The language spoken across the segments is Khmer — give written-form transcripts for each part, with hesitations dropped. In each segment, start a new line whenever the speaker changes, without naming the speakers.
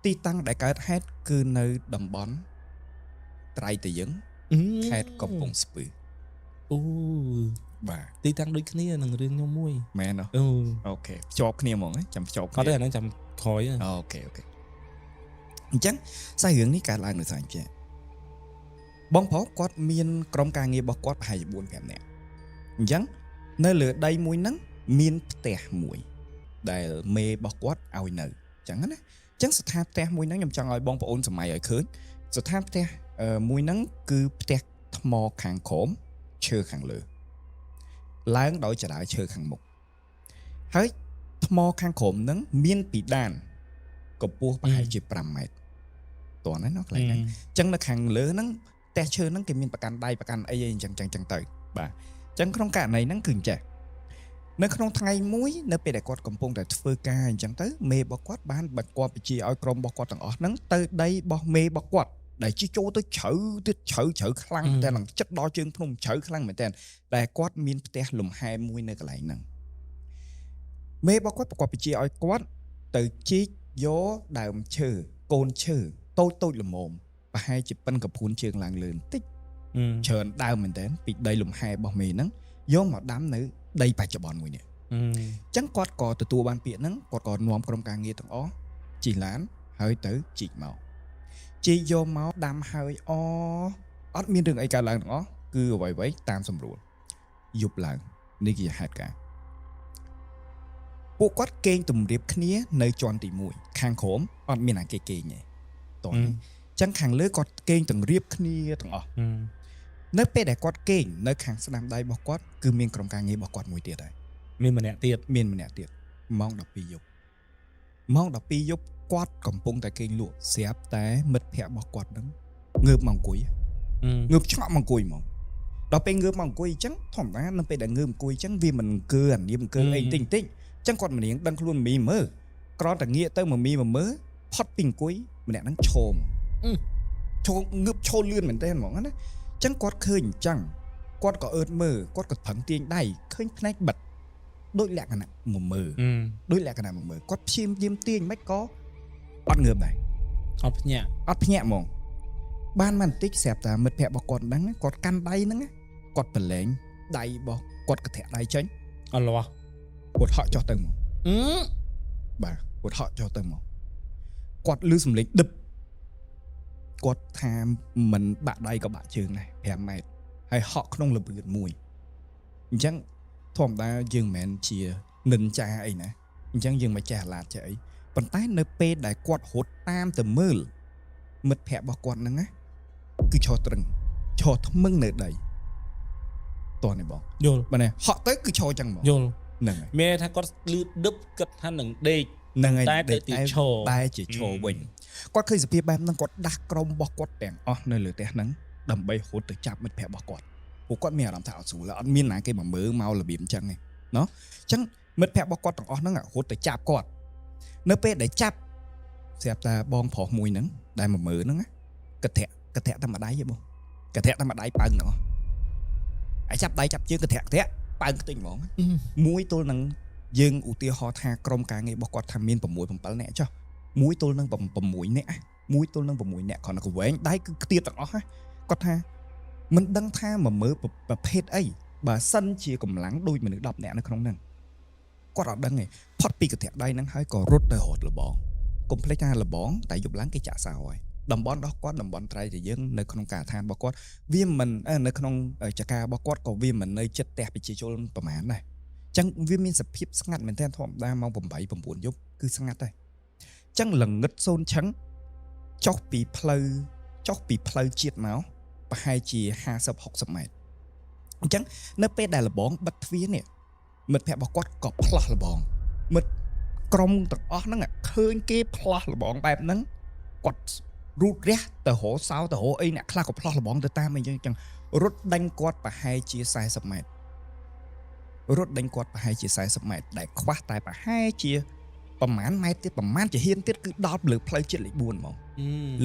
ទីតាំងដែលកើតហេតុគឺនៅតំបន់ត្រៃតាយឹងខេត្តកំពង់ស្ពឺ។
អូ
បាទ
ទីតាំងដូចគ្នានឹងរឿងខ្ញុំមួយ។
មែនអ
អូ
OK ភ្ជាប់គ្នាហ្មងចាំភ្ជាប់
គ្នាអត់ទេអាហ្នឹងចាំក្រោយ។
OK អញ្ចឹងសាច់រឿងនេះកើតឡើងនៅស្អែកចេះបងប្រុសគាត់មានក្រុមការងាររបស់គាត់ប្រហែលជា4 5នាក់អញ្ចឹងនៅលើដីមួយហ្នឹងមានផ្ទះមួយដែលមេរបស់គាត់ឲ្យនៅអញ្ចឹងណាអញ្ចឹងស្ថានផ្ទះមួយហ្នឹងខ្ញុំចង់ឲ្យបងប្អូនសម័យឲ្យឃើញស្ថានផ្ទះមួយហ្នឹងគឺផ្ទះថ្មខាងក្រោមឈើខាងលើឡើងដោយចរាឈើខាងមុខហើយថ្មខាងក្រោមហ្នឹងមានពីដានកម្ពស់ប្រហែលជា5ម៉ែត្រតោះណាណោះកន្លែងហ្នឹងអញ្ចឹងនៅខាងលើហ្នឹងផ្ទះឈើហ្នឹងគេមានប្រកាន់ដៃប្រកាន់អីអីអញ្ចឹងអញ្ចឹងទៅបាទអញ្ចឹងក្នុងករណីហ្នឹងគឺអញ្ចេះនៅក្នុងថ្ងៃមួយនៅពេលដែលគាត់កំពុងតែធ្វើការអញ្ចឹងទៅមេរបស់គាត់បានបង្គាប់បញ្ជាឲ្យក្រុមរបស់គាត់ទាំងអស់ហ្នឹងទៅដីរបស់មេរបស់គាត់ដែលជិះចូលទៅជ្រៅទៀតជ្រៅជ្រៅខ្លាំងមែនតើឡើងចិត្តដល់ជើងភ្នំជ្រៅខ្លាំងមែនតើដែលគាត់មានផ្ទះលំហែមួយនៅកន្លែងហ្នឹងមេរបស់គាត់បង្គាប់បញ្ជាឲ្យគាត់ទៅជីកយកដើមឈើកូនឈើតូចតូចល្មមប្រហែលជាប៉ិនកភួនជើងឡើងលឿនតិចច្រើនដើមមែនតើពីដីលំហែរបស់មេហ្នឹងយកមកដាំនៅដីបច្ចុប្បន្នមួយនេះអញ្ចឹងគាត់ក៏ទទួលបានពាក្យហ្នឹងគាត់ក៏នាំក្រុមការងារទាំងអស់ជិះឡានហើយទៅជីកមកជីកយកមកដាំហើយអអត់មានរឿងអីកើតឡើងទាំងអស់គឺអ្វីៗតាមសម្រួលយប់ឡើងនេះជាហេតុការណ៍ពួកគាត់គេងទម្រាបគ្នានៅជាន់ទី1ខាងក្រោមអត់មានអាគេគេងទេតោះអញ្ចឹងខាងលើគាត់គេងទម្រាបគ្នាទាំងអស់នៅពេលដែលគាត់គេងនៅខាងស្ដាំដៃរបស់គាត់គឺមានក្រុមការងាររបស់គាត់មួយទៀតហើយ
មានម្នាក់ទៀត
មានម្នាក់ទៀតម៉ោង12យប់ម៉ោង12យប់គាត់កំពុងតែគេងលក់ស្រាប់តែមិត្តភ័ក្តិរបស់គាត់នឹងងើបមកអង្គុយងើបឆ្ងក់មកអង្គុយហ្មងដល់ពេលងើបមកអង្គុយអញ្ចឹងធម្មតានៅពេលដែលងើបអង្គុយអញ្ចឹងវាមិនអង្គើអានេះអង្គើអីតិចតិចអញ្ចឹងគាត់មិនរៀងដឹងខ្លួនមីមើលគ្រាន់តែងាកទៅមកមីមកមើលផុតពីអង្គុយម្នាក់ហ្នឹងឈោមឈោងើបឈោលឿនមែនទែនហ្មងណាអញ្ចឹងគាត់ឃើញអញ្ចឹងគាត់ក៏អើតមើលគាត់ក៏ប្រឹងទាញដៃឃើញភ្នែកបិទដូចលក្ខណៈមកមើលដូចលក្ខណៈមកមើលគាត់ព្យាយាមទាញមិនក៏អត់ងើបដែរ
អត់ភ្ញាក់
អត់ភ្ញាក់ហ្មងបានមកបន្តិចស្រាប់តែមិត្តភក្តិរបស់គាត់ហ្នឹងគាត់កាន់ដៃហ្នឹងគាត់ប្រឡែងដៃរបស់គាត់កធាក់ដៃចេញ
អត់លាស់
គាត់ហក់ចុះទៅហ្មងបាទគាត់ហក់ចុះទៅហ្មងគាត់លឺសំឡេងដឹបគាត់ថាមិនបាក់ដៃក៏បាក់ជើងដែរ5ម៉ែត្រហើយហក់ក្នុងលបឿនមួយអញ្ចឹងធម្មតាយើងមិនមែនជានិនចាអីណាអញ្ចឹងយើងមិនចេះអាឡាតចេះអីប៉ុន្តែនៅពេលដែលគាត់រត់តាមទៅមើលមិត្តភ័ក្តិរបស់គាត់ហ្នឹងណាគឺឈរត្រឹងឈរថ្មឹងនៅដីតោះនេះបង
យល់
បាទហក់ទៅគឺឈរចឹងហ្មង
យល់
ហ្នឹងហើយ
មានថាគាត់លឺដឹបគិតថានឹងដេក
ហ្នឹងហើយ
តែទៅទីឈរ
បែរជាឈរវិញគាត់ឃើញសភាពបែបហ្នឹងគាត់ដាស់ក្រុមរបស់គាត់ទាំងអស់នៅលើផ្ទះហ្នឹងដើម្បីរត់ទៅចាប់មិត្តភ័ក្តិរបស់គាត់ពួកគាត់មានអារម្មណ៍ថាអត់ស្រួលអត់មានណាគេមកមើលមករបៀបអញ្ចឹងទេណោះអញ្ចឹងមិត្តភ័ក្តិរបស់គាត់ទាំងអស់ហ្នឹងរត់ទៅចាប់គាត់នៅពេលដែលចាប់ស្រាប់តែបងប្រុសមួយហ្នឹងដែលមកមើលហ្នឹងកធាក់កធាក់តែម្ដាយទេបងកធាក់តែម្ដាយប៉ើងទាំងអស់ហើយចាប់ដៃចាប់ជើងកធាក់កធាក់ប៉ើងខ្ទេចហ្មងមួយទល់នឹងយើងឧទាហរណ៍ថាក្រុមការងាររបស់គាត់ថាមាន6 7នាក់ចុះមួយទល់នឹង6នាក់មួយទល់នឹង6នាក់គ្រាន់តែកវែងដៃគឺខ្ទាតទាំងអស់គាត់ថាមិនដឹងថាមកមើលប្រភេទអីបើសិនជាកម្លាំងដូចមនុស្ស10នាក់នៅក្នុងហ្នឹងគាត់អត់ដឹងទេផុតពីកធាក់ដៃហ្នឹងហើយក៏រត់ទៅរត់លបងកុំភ្លេចថាលបងតែយប់ឡើងគេចាក់សោហើយតំបន់របស់គាត់តំបន់ត្រៃតែយើងនៅក្នុងការដ្ឋានរបស់គាត់វាមិននៅក្នុងចការរបស់គាត់ក៏វាមិននៅចិត្តផ្ទះប្រជាជនប្រហែលដែរចឹងវាមានសភាពស្ងាត់មែនទែនធម្មតាម៉ោង8 9យប់គឺស្ងាត់ដែរចឹងល្ងឹតសូនឆឹងចុះពីផ្លូវចុះពីផ្លូវជាតិមកប្រហែលជា50 60ម៉ែត្រអញ្ចឹងនៅពេលដែលលបងបិទទ្វារនេះមិត្តភក្តិរបស់គាត់ក៏ផ្លោះលបងមិត្តក្រុមទាំងអស់ហ្នឹងឃើញគេផ្លោះលបងបែបហ្នឹងគាត់រូតរះទៅរកសោទៅរកអីអ្នកខ្លះក៏ផ្លោះលបងទៅតាមអីចឹងចឹងរត់ដេញគាត់ប្រហែលជា40ម៉ែត្ររត់ដេញគាត់ប្រហែលជា40ម៉ែត្រដែលខ្វះតែប្រហែលជាប្រហែលម៉ែត្រទៀតប្រហែលជាហ៊ានទៀតគឺដល់លើផ្លូវជាតិលេខ4ហ្មង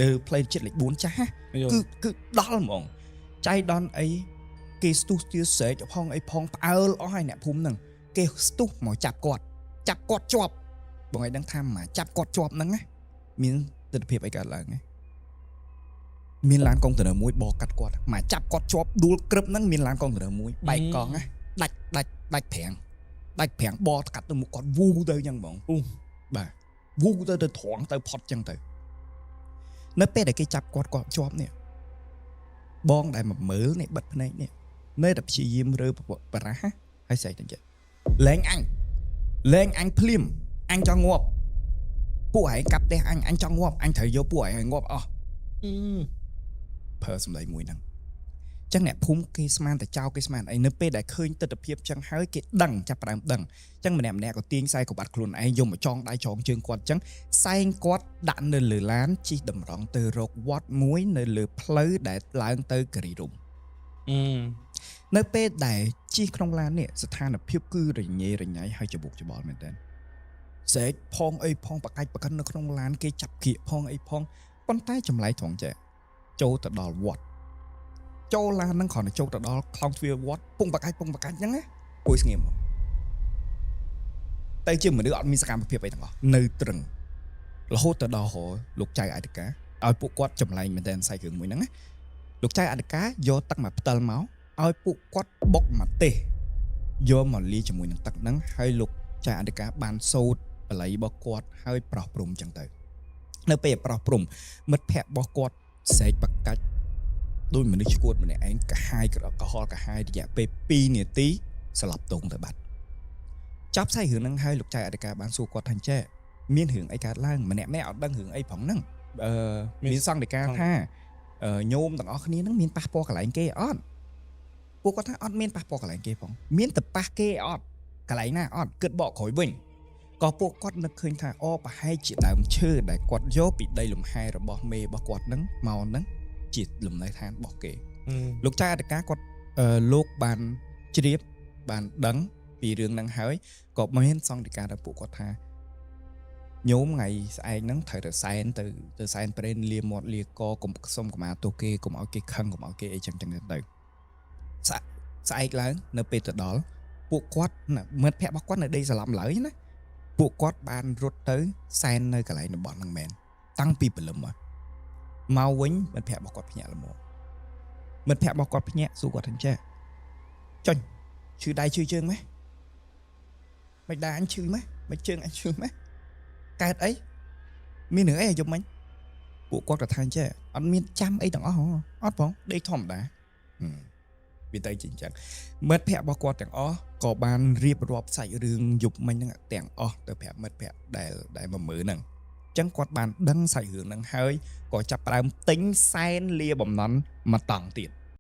លើផ្លូវជាតិលេខ4ចាស់គឺដល់ហ្មងចៃដន្យអីគេស្ទុះស្ទាស្រែកផងអីផងផ្អើលអស់ហើយអ្នកភូមិហ្នឹងគេស្ទុះមកចាប់គាត់ចាប់គាត់ជាប់បងឯងដឹងថាមកចាប់គាត់ជាប់ហ្នឹងណាមាន ទស្សនភាពអីកើតឡើងទេមានឡានកុងតឺន័រមួយបកាត់គាត់មកចាប់គាត់ជាប់ដួលក្រឹបហ្នឹងមានឡានកុងតឺន័រមួយបែកកង់ណាដាច់ដាច់ដាច់ប្រាំងដាច់ប្រាំងបកាត់ទៅមុខគាត់វូទៅអញ្ចឹងហ្មង
អូ
បាទវូទៅទៅត្រង់ទៅផុតអញ្ចឹងទៅនៅពេលដែលគេចាប់គាត់គាត់ជាប់នេះបងដែលមកមើលនេះបិទភ្នែកនេះនៅតែព្យាយាមរើបរាស់ហើយស្រែកទៅចេះលែងអញលែងអញភ្លាមអញចង់ងាប់ពួកឯងកាប់ផ្ទះអញអញចង់ងាប់អញត្រូវយកពួកឯងឲ្យងាប់អស់
អឺ
ប្រើសម្ដីមួយហ្នឹងអញ្ចឹងអ្នកភូមិគេស្មានតែចោលគេស្មានអីនៅពេលដែលឃើញទស្សនភាពចឹងហើយគេដឹងចាប់ផ្ដើមដឹងអញ្ចឹងម្នាក់ម្នាក់ក៏ទាញខ្សែក្បាត់ខ្លួនឯងយកមកចងដៃចងជើងគាត់អញ្ចឹងសែងគាត់ដាក់នៅលើឡានជិះតម្រង់ទៅរកវត្តមួយនៅលើផ្លូវដែលឡើងទៅគិរីរម្យ
អឺ
នៅពេលដែលជិះក្នុងឡាននេះស្ថានភាពគឺរញ៉េរញ៉ៃហើយច្បុកច្បល់មែនតើស្រែកផងអីផងបកាច់បកិននៅក្នុងឡានគេចាប់គៀកផងអីផងប៉ុន្តែចម្លែកត្រង់ចេះចូលទៅដល់វត្តចូលឡានហ្នឹងគ្រាន់តែចូលទៅដល់ខ្លោងទ្វារវត្តពងបកាច់ពងបកាច់ហ្នឹងណាគួយស្ងៀមមកតែជាមនុស្សអត់មានសកម្មភាពអីទាំងអស់នៅត្រឹងរហូតទៅដល់រលោកចៅអធិការឲ្យពួកគាត់ចម្លែងមែនតើសាច់រឿងមួយហ្នឹងណាលោកចៅអធិការយកទឹកមកផ្តិលមក ឲ្យពួកគាត់បុកម្ទេសយកមកលាយជាមួយនឹងទឹកហ្នឹងហើយលោកចាអធិការបានសូត្របល័យរបស់គាត់ហើយប្រោះព្រំចឹងទៅនៅពេលប្រោះព្រំមិត្តភ័ក្តិរបស់គាត់ស្រែកបកាច់ដោយមនុស្សឈួតម្នាក់ឯងកាហាយក្រហល់កាហាយរយៈពេល2នាទីស្លាប់តងទៅបាត់ចាប់សាច់រឿងហ្នឹងហើយលោកចៅអធិការបានសួរគាត់ថាចេះមានរឿងអីកើតឡើងម្នាក់ម្នាក់អត់ដឹងរឿងអីផងហ្នឹងអឺមានសង្ឃដីកាថាញោមទាំងអស់គ្នាហ្នឹងមានប៉ះពាល់កន្លែងគេអត់ ពួកគាត់ថាអត់មានប៉ះពាល់កន្លែងគេផងមានតែប៉ះគេអត់កន្លែងណាអត់គិតបកក្រោយវិញក៏ពួកគាត់នឹកឃើញថាអូប្រហែលជាដើមឈើដែលគាត់យកពីដីលំហែរបស់មេរបស់គាត់ហ្នឹងមកហ្នឹងជាលំនៅឋានរបស់គេ
អឺ
លោកចៅអធិការគាត់លោកបានជ្រាបបានដឹងពីរឿងហ្នឹងហើយក៏មានសង្ឃដីកាដល់ពួកគាត់ថាញោមថ្ងៃស្អែកហ្នឹងត្រូវទៅសែនទៅទៅសែនព្រេនលាមាត់លាកកុំសុំកម្មាទោសគេកុំឲ្យគេខឹងកុំឲ្យគេអីចឹងចឹងទៅស្អស្អែកឡើងនៅពេលទៅដល់ពួកគាត់ណាមិត្តភក្តិរបស់គាត់នៅដីស្លាប់ឡើយណាពួកគាត់បានរត់ទៅសែននៅកន្លែងតំបន់ហ្នឹងមែនតាំងពីព្រលឹមមកមកវិញមិត្តភក្តិរបស់គាត់ភ្ញាក់ល្មមមិត្តភក្តិរបស់គាត់ភ្ញាក់សួរគាត់ថាចេះចុញឈឺដៃឈឺជើងម៉េះមិនដែរអញឈឺម៉េះមិនជើងអញឈឺម៉េះកើតអីមានរឿងអីឲ្យយប់មិញពួកគាត់ក៏ថាចេះអត់មានចាំអីទាំងអស់ហ៎អត់ផងដេកធម្មតាហឹមវាទៅជាអញ្ចឹងមិត្តភក្តិរបស់គាត់ទាំងអស់ក៏បានរៀបរាប់សាច់រឿងយប់មិញហ្នឹងទាំងអស់ទៅប្រាប់មិត្តភក្តិដែលដែលមកមើលហ្នឹងអញ្ចឹងគាត់បានដឹងសាច់រឿងហ្នឹងហើយក៏ចាប់ផ្ដើមទិញសែនលាបំណន់មកតង់ទៀត